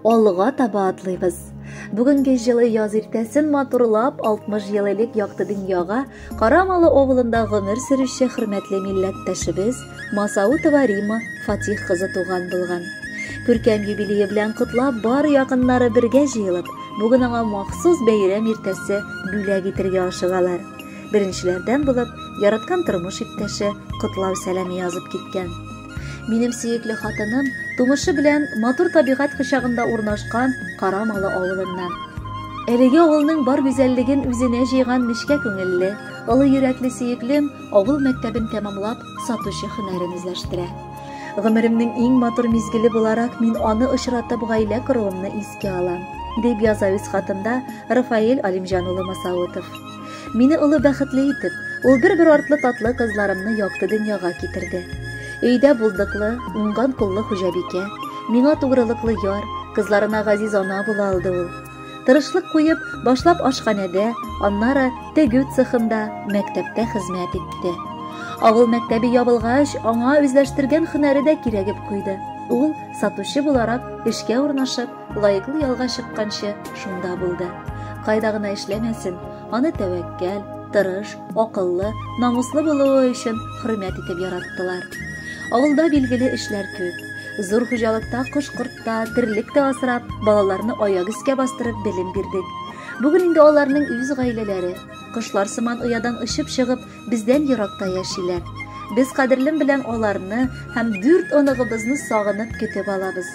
Алга таба атлыйбыз. Бүгенге җылы яз иртәсен матурлап 60 ел элек якты дөньяга Карамалы авылында гомер сөрүче хөрмәтле милләттәшебез Масаутова Рима Фатих кызы туган булган. Күркәм юбилее белән котлап, бар якыннары бергә җыелып, бүген аңа махсус бәйрәм иртәсе бүләк итергә ашыгалар. Беренчеләрдән булып, яраткан тормыш иптәше котлау сәламе язып киткән. Минем сөекле хатыным тумышы белән матур табигать кочагында урнашкан Карамалы авылыннан. Әлеге авылның бар гүзәллеген үзенә җыйган нечкә күңелле, олы йөрәкле сөеклем авыл мәктәбен тәмамлап, сатучы һөнәрен үзләштерә. Гомеремнең иң матур мизгеле буларак мин аны очратып гаилә коруымны искә алам, дип яза үз хатында Рафаэль Алимҗан улы Масаутов. Мине олы бәхетле итеп, ул бер-бер артлы татлы кызларымны якты дөньяга китерде. Өйдә булдыклы, уңган куллы хуҗабикә, миңа тугрылыклы яр, кызларына газиз ана була алды ул. Тырышлык куеп, башлап ашханәдә, аннары тегү цехында, мәктәптә хезмәт итте. Авыл мәктәбе ябылгач, аңа үзләштергән һөнәре дә кирәгеп куйды. Ул, сатучы буларак, эшкә урнашып, лаеклы ялга чыкканчы шунда булды. Кайда гына эшләмәсен, аны тәвәккәл, тырыш, акыллы, намуслы булуы өчен хөрмәт итеп яраттылар. Авылда билгеле эшләр күп. Зур хуҗалыкта кош-корт та, терлек тә асрап, балаларны аяк өскә бастырып белем бирдек. Бүген инде аларның үз гаиләләре. Кошлар сыман оядан очып чыгып, бездән еракта яшиләр. Без кадерлем белән аларны һәм дүрт оныгыбызны сагынып көтеп алабыз.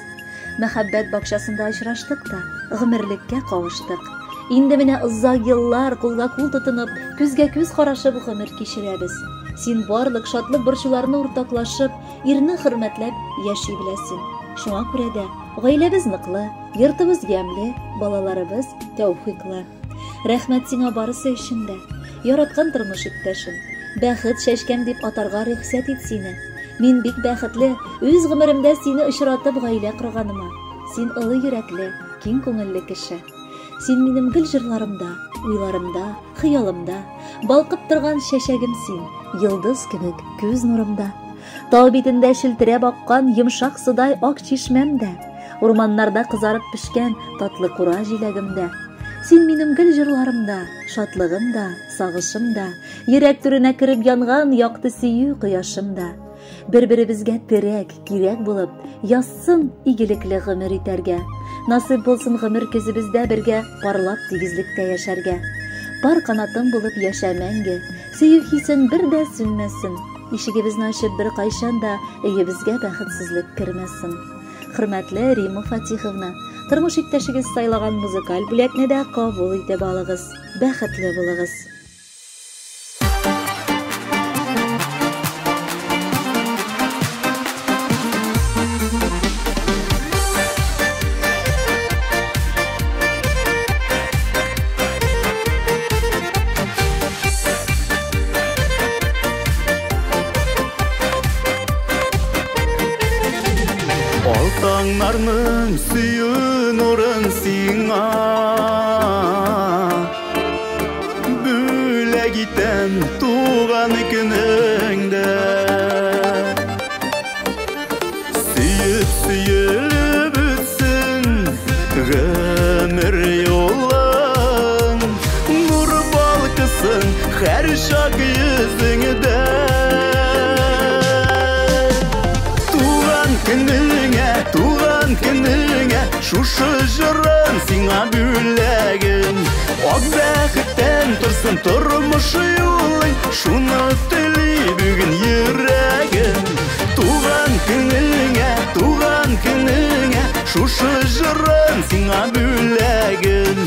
Мәхәббәт бакчасында очраштык та, гомерлеккә кавыштык. Инде менә озак еллар кулга кул тотынып, күзгә күз карашып гомер кичерәбез. Син барлык шатлык борчуларны уртаклашып, ирне хөрмәтләп яши беләсең. Шуңа күрә дә гаиләбез ныклы, йортыбыз ямьле, балаларыбыз тәүфыйклы. Рәхмәт сиңа барысы өчен дә. Яраткан тормыш иптәшем. Бәхет чәчкәм дип атарга рөхсәт ит сине. Мин бик бәхетле, үз гомеремдә сине очратып гаилә корганыма. Син олы йөрәкле, киң күңелле кеше. Син минем гел җырларымда, уйларымда, хыялымда. Балкып торган чәчәгем син, йолдыз кебек күз нурымда. Тау битендә челтерәп аккан йомшак судай ак чишмәм дә, урманнарда кызарып пешкән татлы кура җиләгем дә. Син минем гел җырларымда, шатлыгым да, сагышым да, йөрәк түренә кереп янган якты сөю кояшым да. Бер-беребезгә терәк, кирәк булып, язсын игелекле гомер итәргә. Насыйп булсын гомер көзебездә бергә парлап тигезлектә яшәргә. Пар канатың булып яшә мәңге, сөю хисен бер дә сүнмәсен. Ишегебезне ачып беркайчан да өебезгә бәхетсезлек кермәсен. Хөрмәтле Римма Фатиховна, тормыш иптәшегез сайлаган музыкаль бүләкне дә кабул итеп алыгыз. Бәхетле булыгыз. Таңнарның сөю нурын сиңа бүләк итәм туган көнеңдә. Сөеп сөелеп үтсен гомер юлың, нур балкысын һәр чак йөзеңдә. Туган көнеңә, туган көнеңә, шушы җырым сиңа бүләгем. Ак бәхеттән торсын тормыш юлың, шуны тели бүген йөрәгем. Туган көнеңә, туган көнеңә, шушы җырым сиңа бүләгем.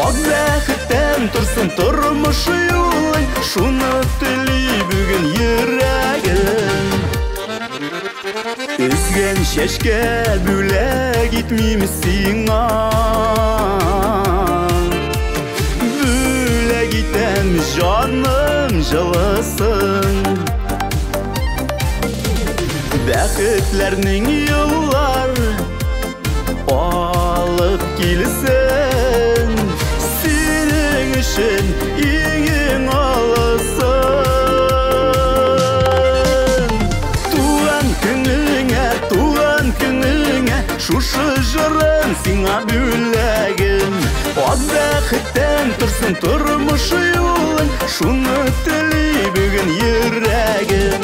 Ак бәхеттән торсын тормыш юлың, шуны тели бүген йөрәгем. Өзгән чәчкә бүләк итмим сиңа, бүләк итәм җаным җылысын. Бәхетләрнең юллар алып килсен, синең өчен иң-иң алысын. Туган көнеңә, туган көнеңә, шушы җырым сиңа бүләгем. Ак бәхеттән торсын тормыш юлың, шуны тели бүген йөрәгем.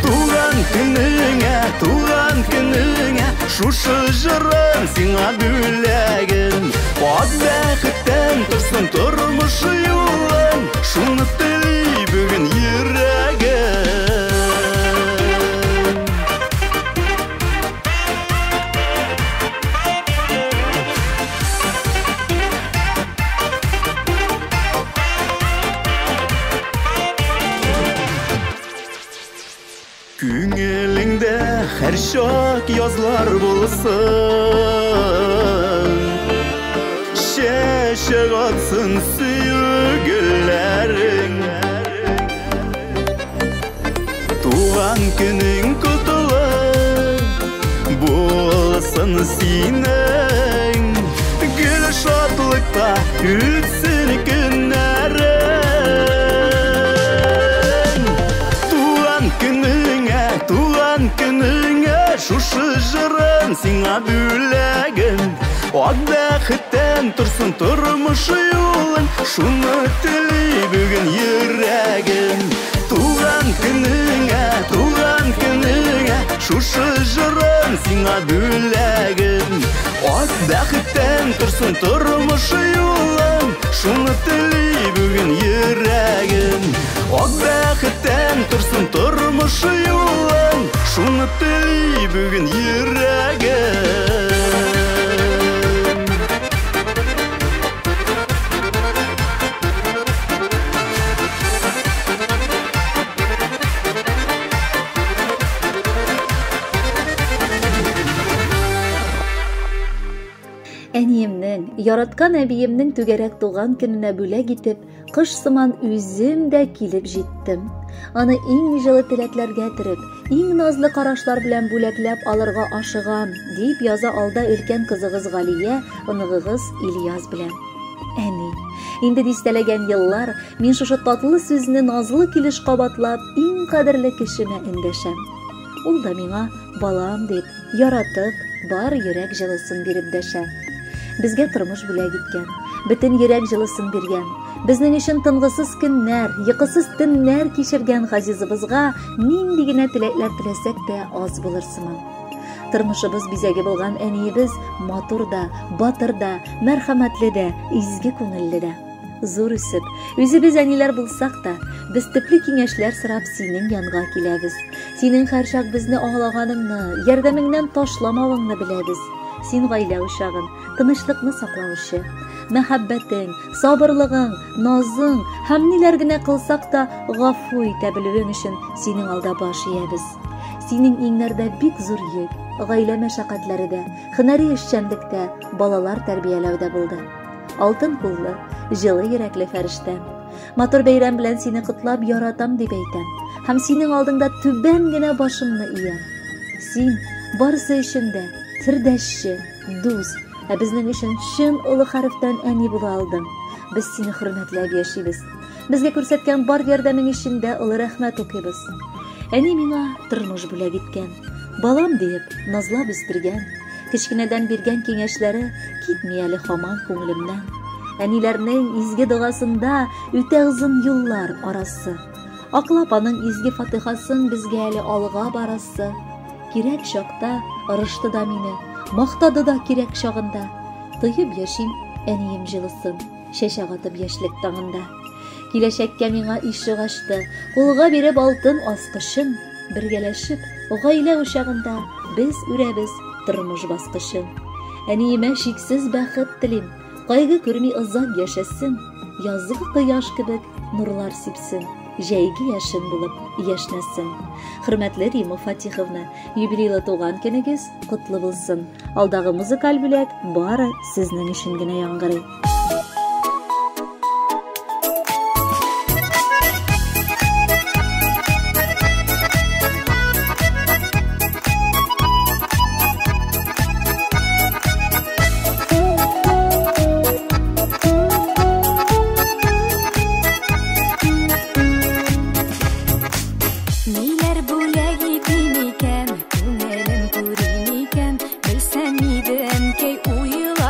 Туган көнеңә, туган көнеңә, шушы җырым сиңа бүләгем. Ак бәхеттән торсын тормыш юлың, шуны тели бүген йөрәгем. Күңелеңдә һәр чак язлар булсын, чәчәк атсын сөю гөлләрең. Туган көнең котлы булсын синең, гөл шатлыкта үтсен көннәрең. Туган көнеңә, туган көнеңә, шушы җырым сиңа бүләгем. Ак бәхеттән торсын тормыш юлың, шуны тели бүген йөрәгем. Туган көнеңә, туган көнеңә, шушы җырым сиңа бүләгем. Ак бәхеттән торсын тормыш юлың, шуны тели бүген йөрәгем. Ак бәхеттән торсын тормыш юлың, шуны тели бүген йөрәгем. Әниемнең, яраткан әбиемнең түгәрәк туган көненә бүләк итеп, кыш сыман үзем дә килеп җиттем. Аны иң җылы теләкләргә төреп, иң назлы карашлар белән бүләкләп алырга ашыгам, дип яза алда өлкән кызыгыз Галия, оныгыгыз Ильяс белән. Әни, инде дистәләгән еллар мин шушы татлы сүзне назлы килеш кабатлап, иң кадерле кешемә эндәшәм. Ул да миңа балам дип, яратып, бар йөрәк җылысын биреп дәшә. Безгә тормыш бүләк иткән, бөтен йөрәк җылысын биргән, безнең өчен тынгысыз көннәр, йокысыз төннәр кичергән газизыбызга нинди генә теләкләр теләсәк тә аз булыр сыман. Тормышыбыз бизәге булган әниебез матур да, батыр да, мәрхәмәтле дә, изге күңелле дә. Зур үсеп, үзебез әниләр булсак та, без төпле киңәшләр сорап синең янга киләбез. Синең һәрчак безне аңлаганыңны, ярдәмеңнән ташламавыңны беләбез. Син гаилә учагын, тынычлыкны саклаучы. Мәхәббәтең, сабырлыгың, назың һәм ниләр генә кылсак та гафу итә белүең өчен синең алда баш иябез. Синең иңнәрдә бик зур йөк, гаилә мәшәкатьләре дә, һөнәри эшчәнлек тә, балалар тәрбияләү дә булды. Алтын куллы, җылы йөрәкле фәрештәм. Матур бәйрәм белән сине котлап яратам дип әйтәм. Һәм синең алдыңда түбән генә башымны иям. Син барысы өчен дә сердәшче, дус, ә безнең өчен чын олы хәрефтән әни була алдың. Без сине хөрмәтләп яшибез. Безгә күрсәткән бар ярдәмең өчен дә олы рәхмәт укыйбыз. Әни миңа тормыш бүләк иткән, балам диеп назлап үстергән, кечкенәдән биргән киңәшләре китми әле һаман күңелемнән. Әниләрнең изге догасында үтә озын юллар арасы. Аклап аның изге фатихасын безгә әле алга барасы. Кирәк чакта ырышты да мине, мактады да кирәк чагында. Тоеп яшим әнием җылысын, чәчәк атып яшьлек таңында. Киләчәккә миңа ишек ачты, кулга биреп алтын аскычын, бергәләшеп гаилә учагында без үрәбез тормыш баскычын. Әниемә чиксез бәхет телим, кайгы күрми озак яшәсен, язгы кояш кебек нурлар сипсен, җәйге яшен булып яшнәсен. Хөрмәтле Рима Фатиховна, юбилейлы туган көнегез котлы булсын. Алдагы музыкаль бүләк бары сезнең өчен генә яңгырый. Ниләр бүләк итим икән, күңелем күрим икән, белсәм иде әнкәй уйлап.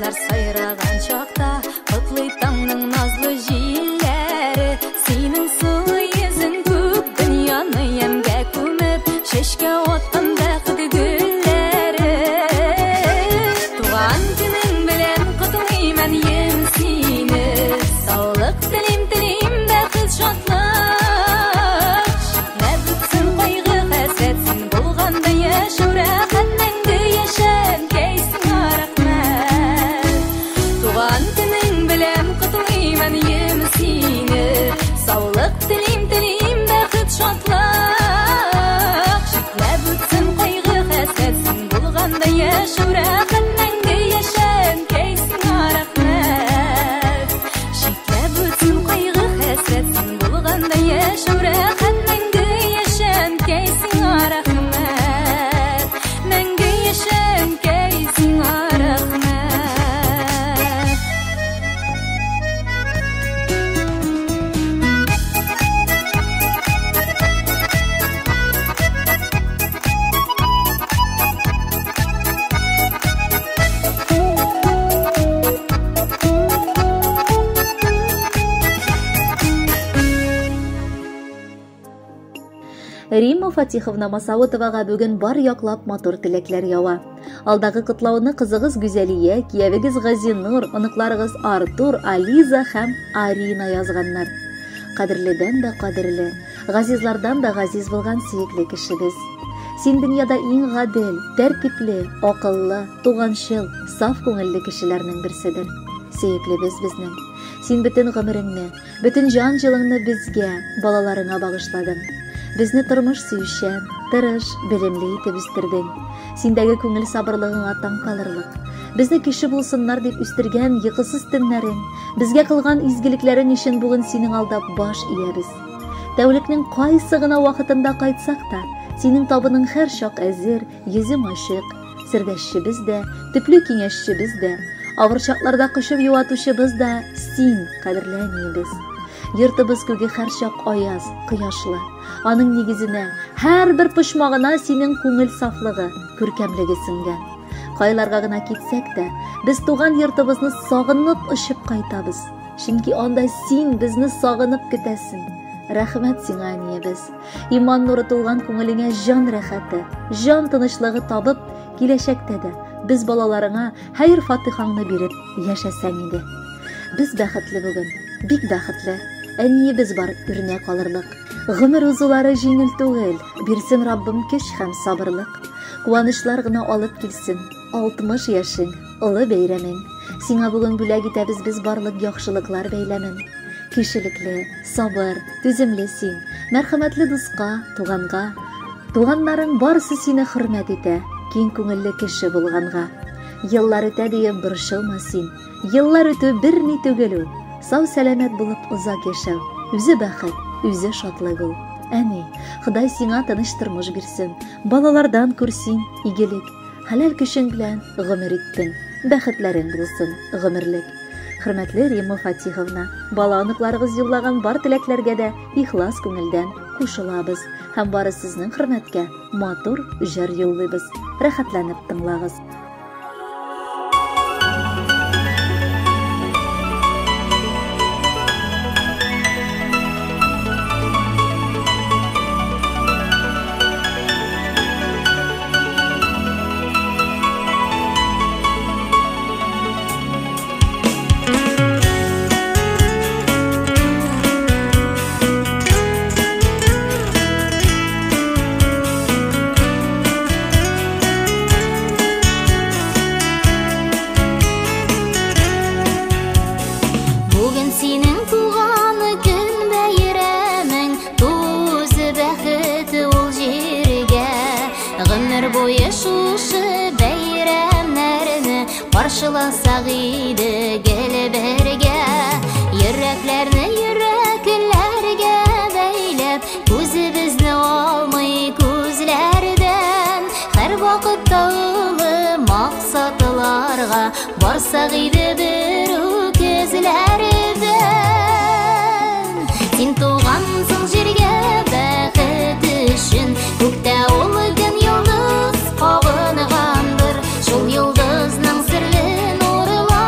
Кошлар сайраган чакта котлый таңның назлы җилләре. Синең сылу йөзең күк дөньяны ямьгә күмеп, чәчкә аткан бәхет гөлләре. Туган көнең белән котлыйм, әнием, сине. Саулык телим, телим бәхет, шатлык. Читләп үтсен кайгы, хәсрәт, син булганда яшәү рәхәт, мәңге яшә, әнкәй, сиңа рәхмәт. Туган көнең белән котлыйм, әнием, сине. Саулык телим, телим бәхет, шатлык. Читләп үтсен кайгы, хәсрәт, син булганда яшәү рәхәт, мәңге яшә, әнкәй, сиңа рәхмәт. Читләп үтсен кайгы, хәсрәт, син булганда яшәү рәхәт, мәңге яшә, әнкәй, сиңа рәхмәт. Мәңге яшә, әнкәй, сиңа рәхмәт. Римма Фатиховна Масаутовага бүген бар яклап матур теләкләр ява. Алдагы котлауны кызыгыз Гүзәлия, киявегез Газинур, оныкларыгыз Артур, Ализа һәм Арина язганнар. Кадерледән дә кадерле, газизлардан да газиз булган сөекле кешебез. Син дөньяда иң гадел, тәртипле, акыллы, туганчыл, саф күңелле кешеләрнең берседер. Сөеклебез безнең. Син бөтен гомереңне, бөтен җан җылыңны безгә, балаларыңа багышладың. Безне тормыш сөючән, тырыш, белемле итеп үстердең. Синдәге күңел сабырлыгыңа таң калырлык. Безне кеше булсыннар дип үстергән йокысыз төннәрең, безгә кылган изгелекләрең өчен бүген синең алда баш иябез. Тәүлекнең кайсы гына вакытында кайтсак та, синең табының һәр чак әзер, йөзең ачык. Сердәшчебез дә, төпле киңәшчебез дә, авыр чакларда кочып юатучыбыз да син, кадерле әниебез. Йортыбыз күге һәр чак аяз, кояшлы. Аның нигезенә, һәрбер почмагына синең күңел сафлыгы, күркәмлеге сеңгән. Кайларга гына китсәк тә, без туган йортыбызны сагынып очып кайтабыз. Чөнки анда син безне сагынып көтәсең. Рәхмәт сиңа, әниебез. Иман нуры тулган күңелеңә җан рәхәте, җан тынычлыгы табып, киләчәктә дә без балаларыңа хәер фатихаңны биреп яшәсәң иде. Без бәхетле бүген, бик бәхетле. Әниебез бар үрнәк алырлык. Гомер узулары җиңел түгел, бирсен Раббым көч һәм сабырлык. Куанычлар гына алып килсен, 60 яшең, олы бәйрәмең. Сиңа бүген бүләк итәбез без барлык яхшылыклар бәйләмен. Кешелекле, сабыр, түземле син, мәрхәмәтле дуска, туганга. Туганнарың барысы сине хөрмәт итә, киң күңелле кеше булганга. Еллар үтә диеп борчылма син, еллар үтү берни түгел ул. Сау сәламәт булып озак яшәү, үзе бәхет, үзе шатлык ул. Әни, Ходай сиңа тыныч тормыш бирсен, балалардан күрсин игелек, хәләл көчең белән гомер иттең, бәхетләрең булсын гомерлек. Хөрмәтле Римма Фатиховна, бала оныкларыгыз юллаган бар теләкләргә дә ихлас күңелдән кушылабыз һәм бары сезнең хөрмәткә матур җыр юллыйбыз. Рәхәтләнеп тыңлагыз. Бүген синең туган көн бәйрәмең, туз бәхет ул җиргә. Гомер буе шушы бәйрәмнәрне каршыласак иде гел бергә. Йөрәкләрне йөрәкләргә бәйләп, күзебезне алмый күзләрдән. Һәр вакытта олы максатларга барсак иде бер үкезләрдән. Син тугансың җиргә бәхет өчен, күктә ул көн йолдыз кабынгандыр. Шул йолдызның серле нурларында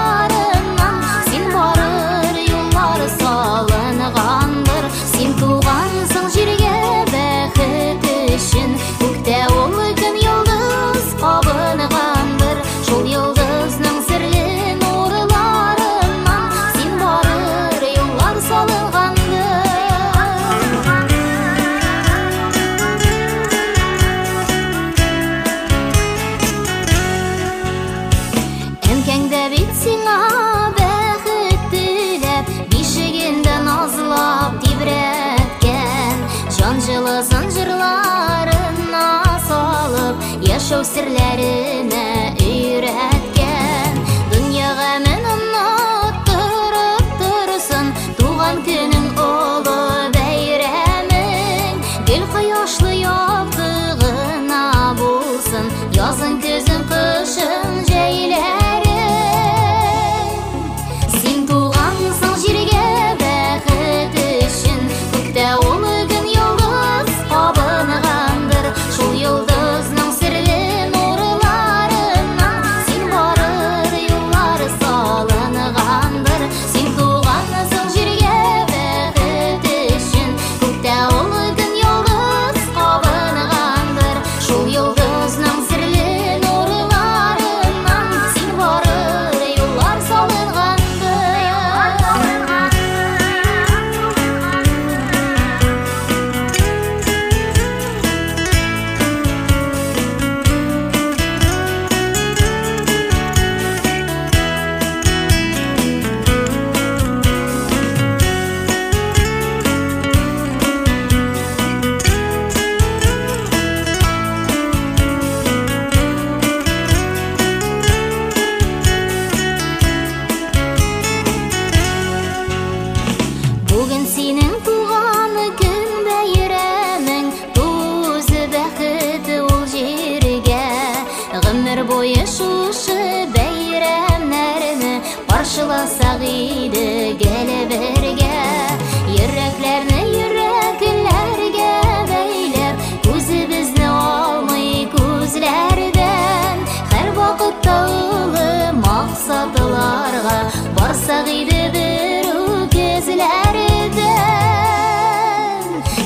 Яшәү серләренә өйрәткән. Дөнья гамен оныттырып торсын, туган көнең олы бәйрәмең. Гел кояшлы якты гына булсын, язын, көзен, кышын, җәйләрең. Син тугансың җиргә бәхет өчен, күктә ул көн йолдыз кабынгандыр. Шул йолдызның серле нурларыннан син барыр юллар салынгандыр. Син тугансың җиргә бәхет өчен, күктә ул көн йолдыз кабынгандыр. Шул йолдызның серле нурларыннан син барыр юллар салынгандыр. Бүген синең туган көн бәйрәмең, туз бәхет ул җиргә. Гомер буе шушы бәйрәмнәрне каршыласак иде гел бергә. Йөрәкләрне йөрәкләргә бәйләп, күзебезне алмый күзләрдән. Һәр вакытта олы максатларга барсак иде бер үгезләрдән.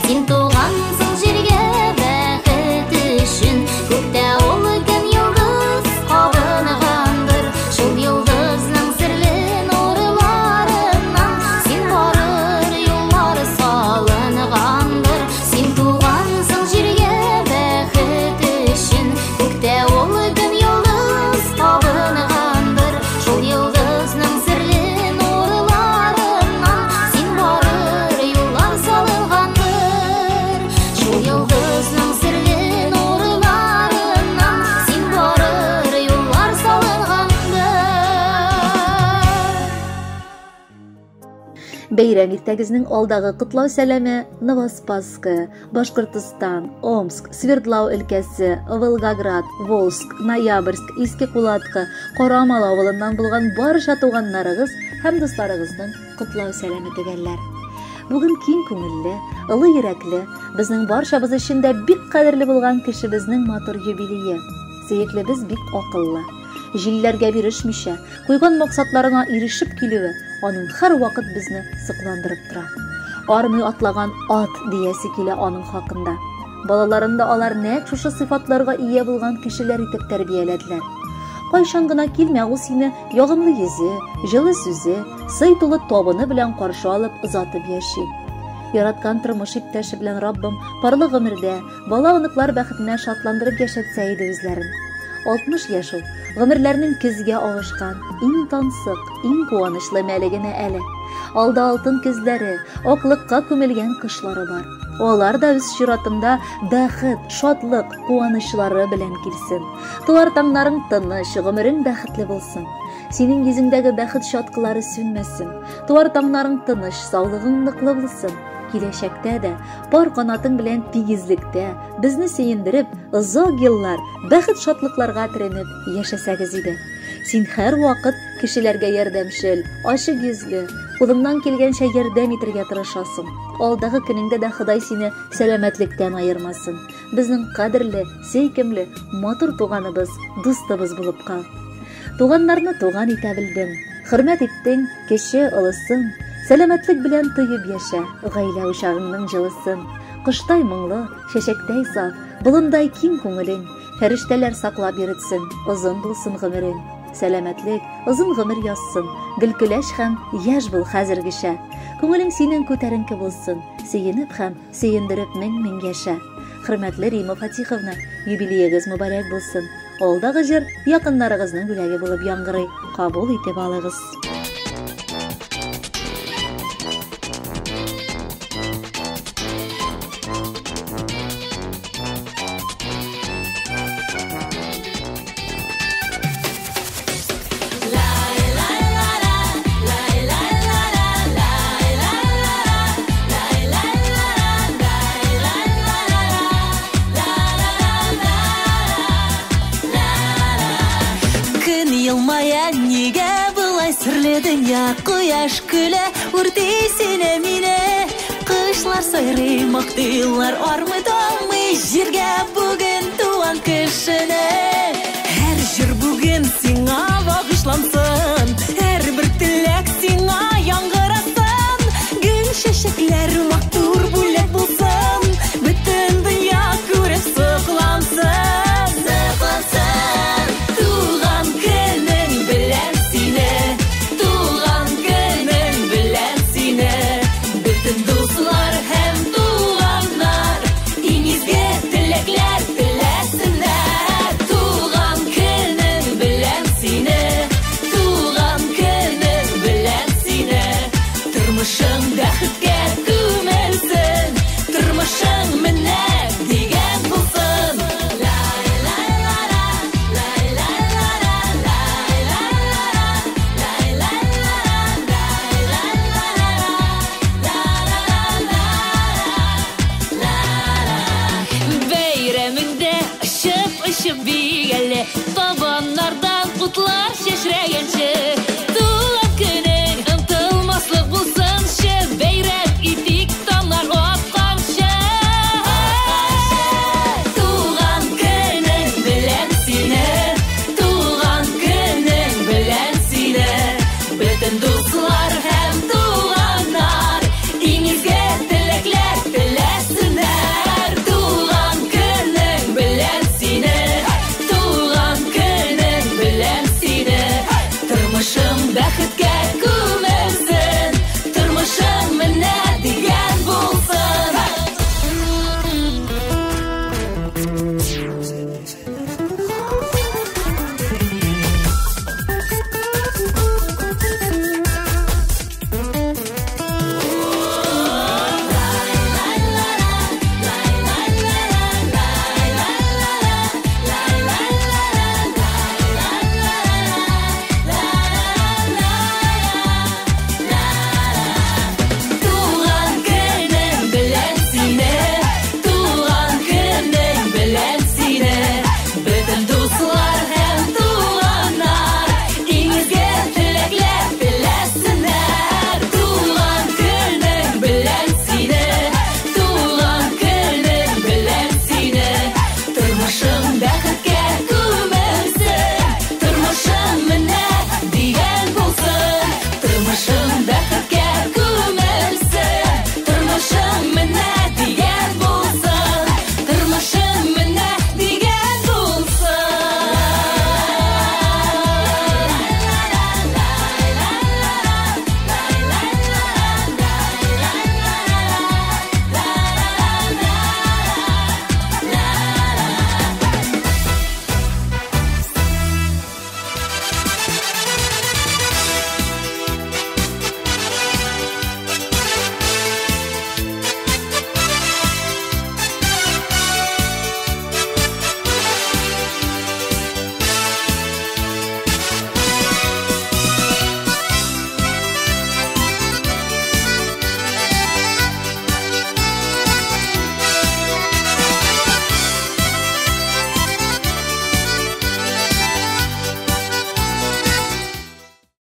Син тугансың җиргә бәхет өчен, күктә ул көн йолдыз кабынгандыр. Шул йолдызның серле нурларыннан син барыр юллар салынгандыр. Син тугансың җиргә бәхет өчен, күктә ул көн йолдыз кабынгандыр. Шул йолдызның серле нурларыннан син барыр юллар салынгандыр. Шул йолдызның серле нурларыннан син барыр юллар салынгандыр. Бәйрәм иртәгезнең алдагы котлау сәламе Новоспасская, Башкортостан, Омск, Свердлау өлкәсе, Волгоград, Волжск, Ноябрьск, Иске Кулаткы, Карамал авылыннан булган барча туганнарыгыз һәм дусларыгызның котлау сәламе төгәлләр. Бүген киң күңелле, олы йөрәкле, безнең барчабыз өчен дә бик кадерле булган кешебезнең матур юбилее. Сөеклебез бик акыллы. Җилләргә бирешмичә, куйган максатларына ирешеп килүе аның һәрвакыт безне сокландырып тора. Армый атлаган ат диясе килә аның хакында. Балаларын да алар нәкъ шушы сыйфатларга ия булган кешеләр итеп тәрбияләделәр. Кайчан гына килмә, ул сине ягымлы йөзе, җылы сүзе, сый тулы табыны белән каршы алып озатып яши. Яраткан тормыш иптәше белән Раббым парлы гомердә бала оныклар бәхетенә шатландырып яшәтсә иде үзләрен. 60 яшь ул, гомерләрнең көзгә авышкан, иң тансык, иң куанычлы мәле генә әле. Алда алтын көзләре, аклыкка күмелгән кышлары бар. Алар да үз чиратында бәхет, шатлык, куанычлары белән килсен. Туар таңнарың тыныч, гомерең бәхетле булсын. Синең йөзеңдәге бәхет чаткылары сүнмәсен. Туар таңнарың тыныч, саулыгың ныклы булсын. Киләчәктә дә пар канатың белән тигезлектә безне сөендереп, озак еллар бәхет шатлыкларга төренеп яшәсәгез иде. Син һәр вакыт кешеләргә ярдәмчел, ачык йөзле, кулыңнан килгәнчә ярдәм итәргә тырышасың. Алдагы көнеңдә дә Ходай сине сәламәтлектән аермасын. Безнең кадерле, сөйкемле, матур туганыбыз, дустыбыз булып кал. Туганнарны туган итә белдең, хөрмәт иттең кеше олысын. Сәламәтлек белән тоеп яшә, гаилә учагыңның җылысын. Коштай моңлы, чәчәктәй саф, болындай киң күңелең, фәрештәләр саклап йөртсен, озын булсын гомерең. Сәламәтлек, озын гомер язсын, гел көләч һәм яшь бул хәзергечә. Күңелең синең күтәренке булсын, сөенеп һәм сөендереп мең-мең яшә. Хөрмәтле Рима Фатиховна, юбилеегез мөбарәк булсын. Алдагы җыр якыннарыгызның бүләге булып яңгырый. Кабул итеп алыгыз. Елмая, нигә болай серле дөнья? Кояш көлә, үрти сине мине. Кышлар сайрый, мактыйлар, армый талмый җиргә бүген туган кешене. Һәр җыр бүген сиңа